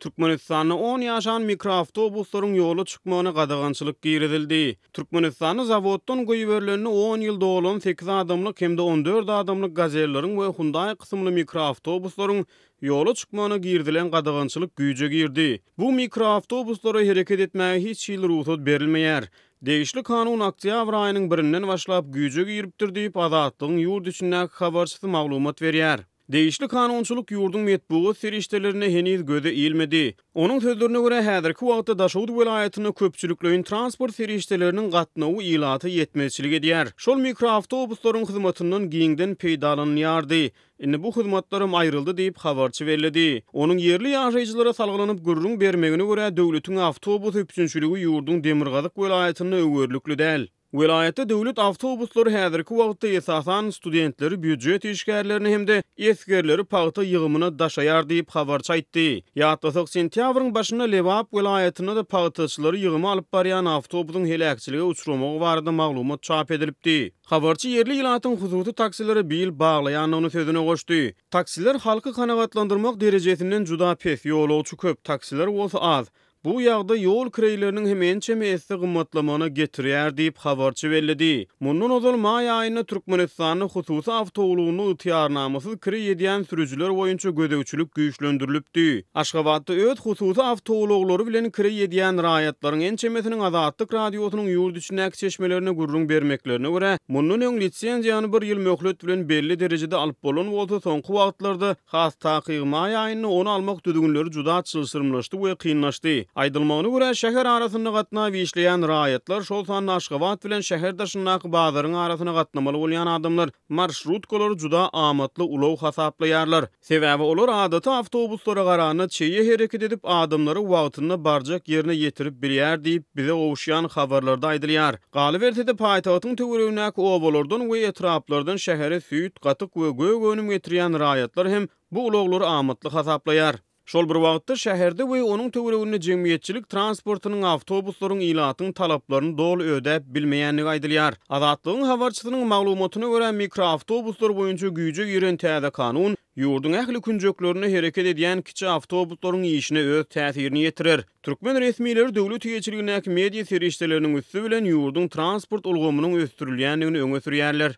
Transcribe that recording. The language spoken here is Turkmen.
Türkmenistanda on ýaşan mikroawtobuslaryň ýola çykmagyna gadagançylyk girizildi. Türkmenistanda zawoddan goýberilenine on ýyl dolan sekiz adamlyk hem-de 14 adamlyk Gazelleriň we Hyundai kysymly mikroawtobuslaryň ýola çykmagyna girizilen gadagançylyk güýje girdi. Bu mikroawtobuslara hereket etmäge hiç hili rugsat berilmeýär. Degişli kanun oktýabr aýynyň birinden başlap güýje giripdir diýip, Azatlygyň ýurt içindäki habarçysy maglumat berýär. Degişli kanunçylyk ýurduň metbugat serişdelerinde heniz göze ilmedi. Onuň sözlerine görä, häzirki wagtda Daşoguz welaýatynda köpçülikleýin transport serişdeleriniň gatnawy ilata ýetmezçilik edýär. Şol mikroawtobuslaryň hyzmatyndan giňden peýdalanylýardy. Indi bu hyzmatlaram aýryldy diýip, habarçy belledi. Onuň ýerli ýaşaýjylara salgylanyp gürrüň bermegine görä, döwletiň awtobus üpjünçiligi ýurduň demirgazyk welaýatynda öwerlikli däl. Welaýatda döwlet awtobuslary häzirki wagtda esasan studentleri, býujet işgärlerini hem-de esgerleri pagta ýygymyna daşaýar diýip, habarçy aýtdy. Ýatlasak, sentýabryň başynda Lebap welaýatynda-da pagtaçylary ýygyma alyp barýan awtobusyň heläkçilige uçramagy barada maglumat çap edilipdi. Habarçy ýerli ilatyň hususy taksilere bil baglaýandygyny sözüne goşdy. Taksiler halky kanagatlandyrmak derejesinden juda pes, ýolagçy köp, taksiler bolsa az. Bu ýagdaý ýol kireýleriniň hem ençeme esse gymmatlamagyna getirýär diýip, habarçy belledi. Mundan ozal maý aýynda Türkmenistanda hususy awtoulagyny ygtyýarnamasyz kireý edýän sürüjiler boýunça gözegçilik güýçlendirilipdi. Aşgabatda öz hususy awtoulaglary bilen kireý edýän raýatlaryň ençemesiniň Azatlyk Radiosynyň ýurt içindäki çeşmelerine gürrüň bermeklerine görä, mundan öň lisenziýany bir ýyl möhlet bilen belli derejede alyp bolan bolsa, soňky wagtlarda Has takygy, maý aýynda ony almak düzgünleri juda çylşyrymlaşdy we kynlaşdy. Aýdylmagyna görä, şäher arasynda gatnap işleýän raýatlar, şol sanda Aşgabat bilen şäher daşyndaky bazaryň arasyna gatnamaly bolýan adamlar marşrutkalary juda amatly ulag hasaplaýarlar. Sebäbi olar adaty awtobuslara garanda çeýe hereket edip, adamlary wagtynda barjak ýerine ýetirip bilýär diýip, bize gowuşýan habarlarda aýdylýar. Galyberse-de, paýtagtyň töweregindäki obalardan we etraplardan şähere süýt, gatyk we gök önüm getirýän raýatlar hem bu ulaglary amatly hasaplaýar. Şol bir wagtda, şäherde we onuň töwereginde jemgyýetçilik transportynyň, awtobuslaryň ilatyň talaplaryny doly ödäp bilmeýändigi aýdylýar. Azatlygyň habarçysynyň maglumatyna görä, mikroawtobuslar boýunça güýje giren täze kanun ýurduň ähli künjeklerinde hereket edýän kiçi awtobuslaryň işine öz täsirini ýetirer. Türkmen resmileri döwlet eýeçiligindäki media serişdeleriniň üsti bilen ýurduň transport ulgamynyň ösdürilýändigini öňe sürýärler.